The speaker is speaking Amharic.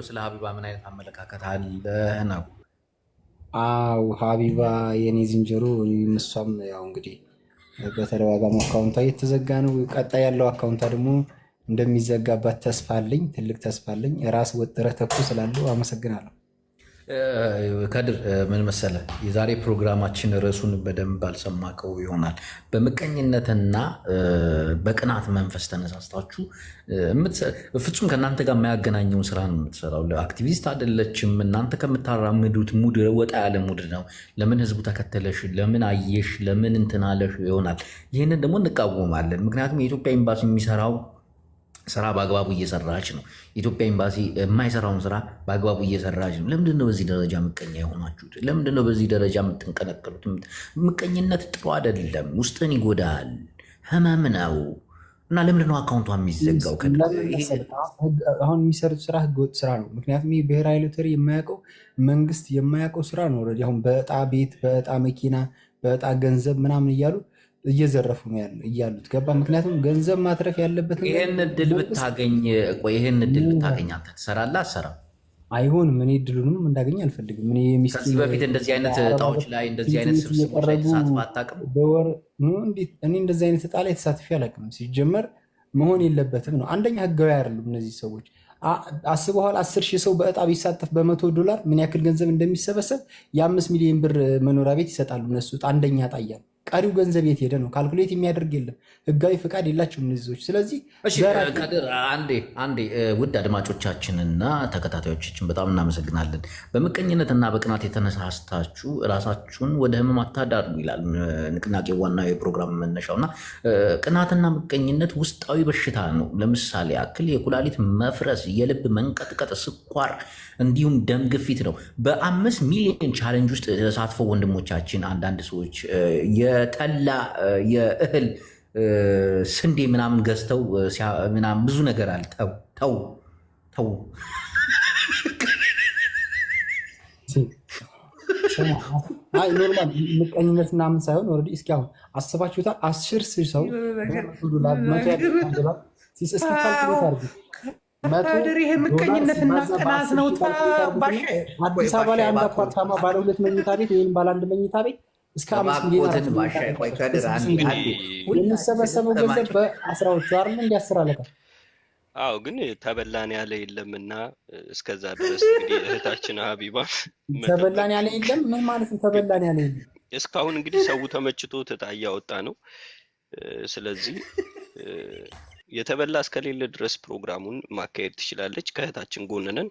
ስለ ሀቢባ ምን አይነት አመለካከት አለ ነው? አው ሀቢባ የኔ ዝንጀሮ፣ እሷም ያው እንግዲህ በተደጋጋሚ አካውንቷ እየተዘጋ ነው። ቀጣይ ያለው አካውንቷ ደግሞ እንደሚዘጋባት ተስፋ አለኝ፣ ትልቅ ተስፋ አለኝ። ራስ ወጥረህ ተኩስ ስላለው አመሰግናለሁ። ከድር፣ ምን መሰለ፣ የዛሬ ፕሮግራማችን ርዕሱን በደንብ አልሰማከው ይሆናል። በምቀኝነትና በቅናት መንፈስ ተነሳስታችሁ ፍጹም ከእናንተ ጋር የማያገናኘውን ስራ ነው የምትሰራው። አክቲቪስት አይደለችም። እናንተ ከምታራምዱት mood ወጣ ያለ mood ነው። ለምን ህዝቡ ተከተለሽ፣ ለምን አየሽ፣ ለምን እንትን አለሽ ይሆናል። ይህንን ደግሞ እንቃወማለን። ምክንያቱም የኢትዮጵያ ኤምባሲ የሚሰራው ስራ በአግባቡ እየሰራች ነው። የኢትዮጵያ ኤምባሲ የማይሰራውን ስራ በአግባቡ እየሰራች ነው። ለምንድን ነው በዚህ ደረጃ ምቀኛ የሆናችሁት? ለምንድን ነው በዚህ ደረጃ የምትንቀነቀሉት? ምቀኝነት ጥሩ አይደለም፣ ውስጥን ይጎዳል፣ ህመም ነው። እና ለምንድን ነው አካውንቷ የሚዘጋው? አሁን የሚሰሩት ስራ ህገወጥ ስራ ነው። ምክንያቱም ይህ ብሔራዊ ሎተሪ የማያውቀው፣ መንግስት የማያውቀው ስራ ነው። Already አሁን በእጣ ቤት፣ በእጣ መኪና፣ በእጣ ገንዘብ ምናምን እያሉ እየዘረፉ ነው እያሉት ገባ። ምክንያቱም ገንዘብ ማትረፍ ያለበት ይህን እድል ብታገኝ፣ ቆይ፣ ይህን እድል ብታገኝ አንተ ትሰራለህ አትሰራም? አይሆንም። እኔ እድሉንም እንዳገኝ አልፈልግም። እኔ ከዚህ በፊት እንደዚህ አይነት እጣዎች ላይ፣ እንደዚህ አይነት ስብስቦች ላይ ተሳትፈህ አታውቅም? በወር እኔ እንደዚህ አይነት እጣ ላይ ተሳትፌ አላውቅም። ሲጀመር መሆን የለበትም ነው። አንደኛ ህጋዊ አይደሉም እነዚህ ሰዎች። አስበኋል? 10,000 ሰው በእጣ ቢሳተፍ በ100 ዶላር ምን ያክል ገንዘብ እንደሚሰበሰብ፣ የ5 ሚሊዮን ብር መኖሪያ ቤት ይሰጣሉ እነሱ አንደኛ እጣ እያሉ። ቀሪው ገንዘብ የት ሄደ ነው? Calculate የሚያደርግ የለም። ህጋዊ ፍቃድ የላቸውም እነዚህ ሰዎች። ስለዚህ ከድር፣ አንዴ አንዴ፣ ውድ አድማጮቻችንና ተከታታዮቻችን በጣም እናመሰግናለን። በምቀኝነትና በቅናት የተነሳስታችሁ ራሳችሁን ወደ ህመም አታዳርጉ ይላል ንቅናቄ ዋናው የፕሮግራም መነሻው። እና ቅናትና ምቀኝነት ውስጣዊ በሽታ ነው። ለምሳሌ ያክል የኩላሊት መፍረስ፣ የልብ መንቀጥቀጥ፣ ስኳር እንዲሁም ደም ግፊት ነው። በ5 ሚሊዮን challenge ውስጥ ተሳትፎ ወንድሞቻችን አንዳንድ ሰዎች የጠላ የእህል ስንዴ ምናምን ገዝተው ምናምን ብዙ ነገር አለ። ተው ተው ተው። Normal ምቀኝነት ምናምን ሳይሆን already እስኪ አሁን አስባችሁታል? 10,000 ሰው ዶላር 100 ዶላር እስኪ calculate አድርጉ። ይሄ ምቀኝነትና ቅናት ነው። አዲስ አበባ ላይ አንድ አፓርታማ ባለ ሁለት መኝታ ቤት ወይም ባለ አንድ መኝታ ቤት እስከ 5 ሚሊዮን የሚሰበሰበው ገንዘብ በአስራዎቹ አይደል? እንዲያስር አለቃ። አዎ፣ ግን ተበላን ያለ የለምና እስከዛ ድረስ እንግዲህ እህታችን ሀቢባ ተበላን ያለ የለም። ምን ማለት ነው? ተበላን ያለ የለም። እስካሁን እንግዲህ ሰው ተመችቶ እጣ እያወጣ ነው። ስለዚህ የተበላ እስከሌለ ድረስ ፕሮግራሙን ማካሄድ ትችላለች። ከእህታችን ጎን ነን።